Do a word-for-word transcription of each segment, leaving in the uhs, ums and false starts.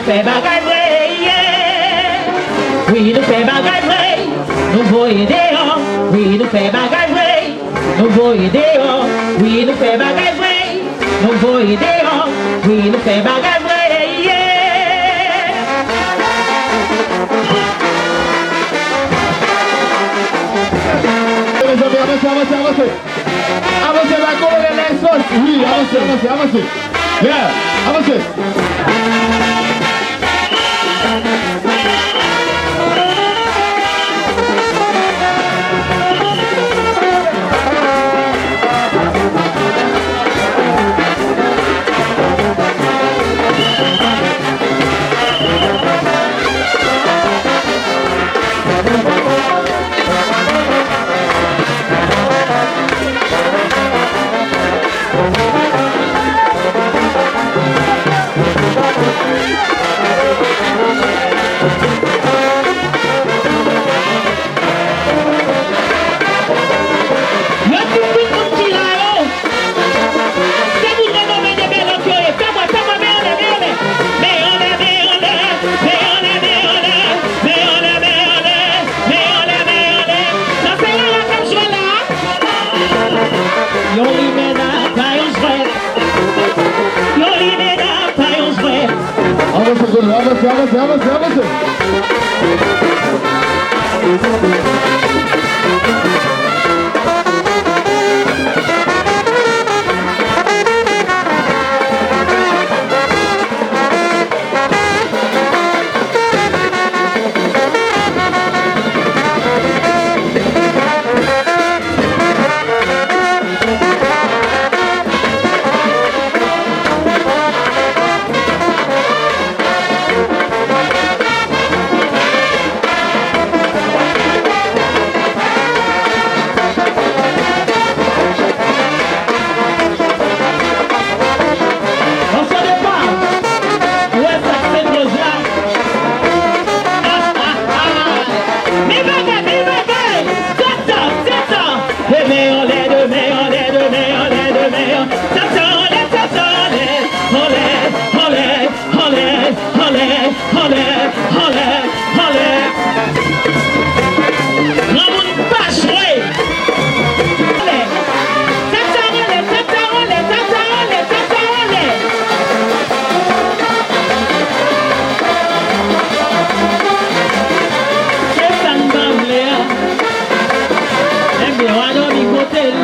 Fè bagay vre, yeah. Wi, nou fè bagay vre. Nou voye deyò. Wi, nou fè bagay vre. Nou voye deyò. Wi, nou fè bagay vre. Nou voye deyò. Wi, nou fè bagay vre, yeah. Mezanmi, avanse, avanse, avanse. Avanse la, kolonèl la, esans. Wi, avanse, avanse, avanse. Yeah, avanse. Yo di tout moun ki la yo, se moun renome de Bèlòk yo ye. Fè mwen, fè mwen, men anlè, men anlè. Men anlè, men anlè, men anlè, men anlè, men anlè, men anlè, men anlè, men anlè. Sa se Lala k ap jwe la. Yon limena pa yon jwèt. Yon limena pa yon jwèt. Avanse, Zolo, avanse, avanse, avanse, avanse. An son de pa. Ou wè sa k se koz la? Ah, ah, ah. Men bagay, men bagay. Tata, tata. De men anlè, de men anlè, de men anlè, de men an-, tata anlè, tata anlè. Anlè, anlè, anlè, anlè, anlè, anlè, anlè. Granmoun pa jwe. Anlè. Tata anlè, tata anlè, tata anlè, tata anlè. Se sa n pa vle a. Ebyen, w a dòmi kote l.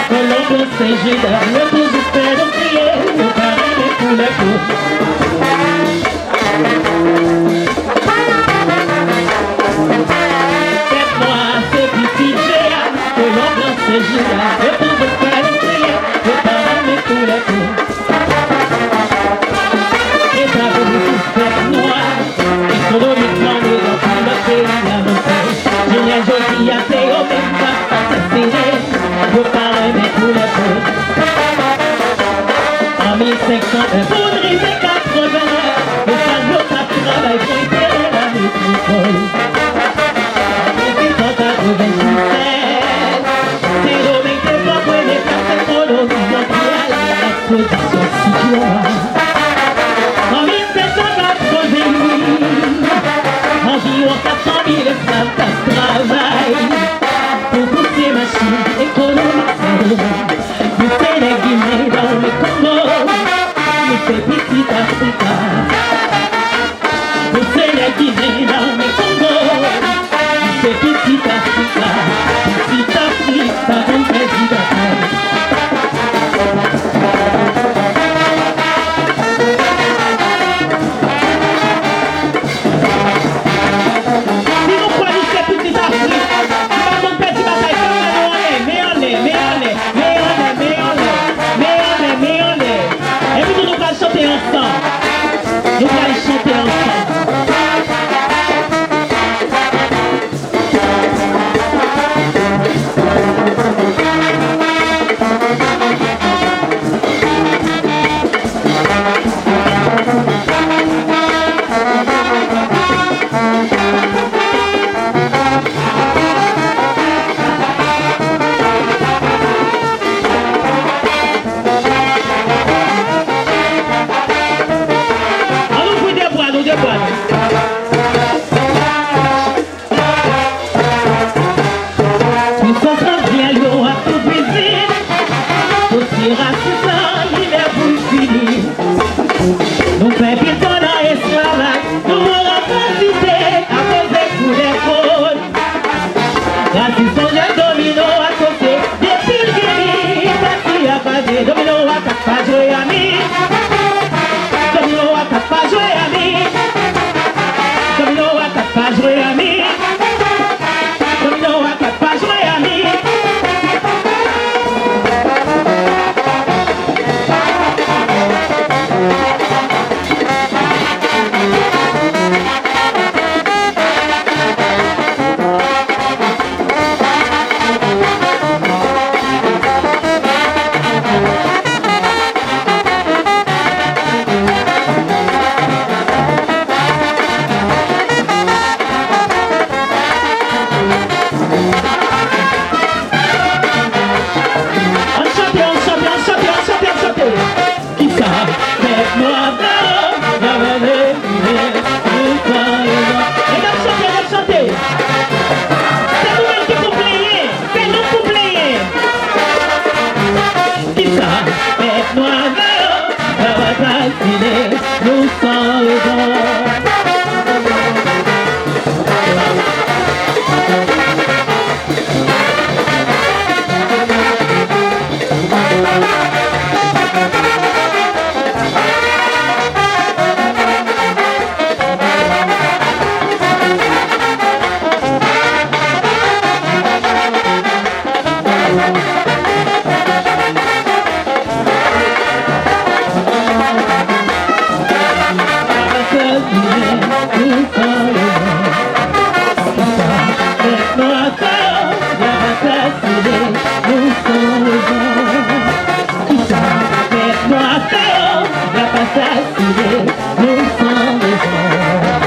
Kolon blan se Jida, yo toujou fè nou kriye, yo pa renmen koulè po. Pèp nwa se pitit Jida, kolon blan se Jida, yo toujou fè nou kriye, yo pa renmen koulè po. pa konn pèdi batay. Si nou kwè nou se pitit Afrik, nou pa konn pèdi batay, fè men nou anlè, men anlè, men anlè, men anlè, men anlè, men anlè, men anlè. Epi tou nou pral chante ansanm. Nou pral chante ansanm. Ann ouvri de bra nou, de bra nou. Pisans mondyal yo ap tou vizib. Dosye rasis la, li lè pou l fini. Nou fè pil tan nan esklavaj, nou mouri an kantite akoz de kou de kòn. Rasis mondyal domino a sote depi l vini. Pati a pa de domino a pa jwe ami. Domino a pa jwe ami. Domino a pa jwe ami. Domino a pa jwe ami. Ann chante, ann chante, ann chante, ann chante, ann chante. Kisa? Bèt nwa sa yo, y ap rele, rele, rele, rele. Mesye, chante, mesye, chante. Se nou menm ki pou plenyen. Se nou k pou plenyen. Kisa? Bèt nwa sa yo, y ap asasinen nou san rezon. Kisa? Bèt nwa sa yo, y ap asasinen nou san rezon.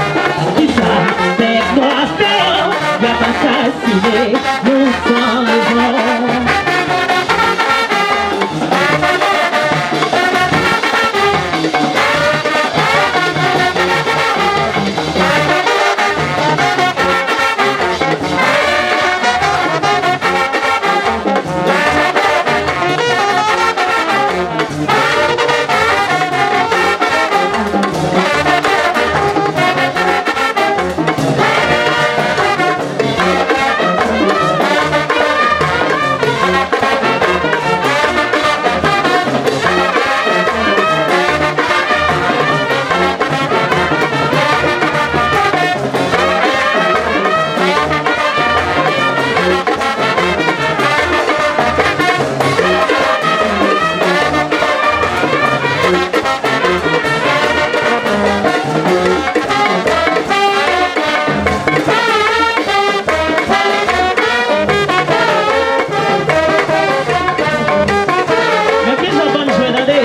Kisa? Bèt nwa sa yo, y ap asasinen nou san rezon. Men kijan bann jwe, tande!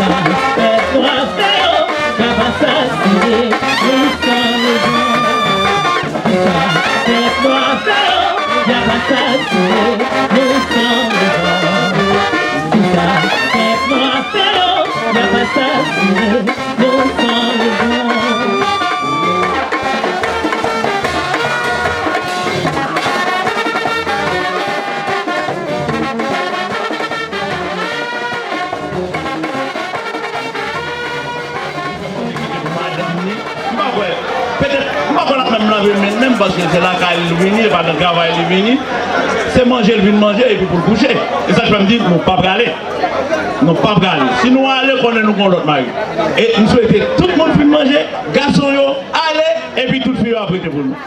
Sa bèt nwa sa yo, y ap asasinen nou san rezon. Sa bèt nwa sa yo, y ap asasinen nou san rezon. Sa bèt nwa sa yo, y ap asasinen nou san rezon. Paske se lakay li vini, e pa nan travay li vini. Se manje l vin manje epi pou l kouche. E sa k fè m di nou pa prale. Nou pa prale. Si nou ale, konnen nou gon lòt mari. E m swete tout moun fin manje, gason yo, ale, epi tout fi yo ap rete pou nou.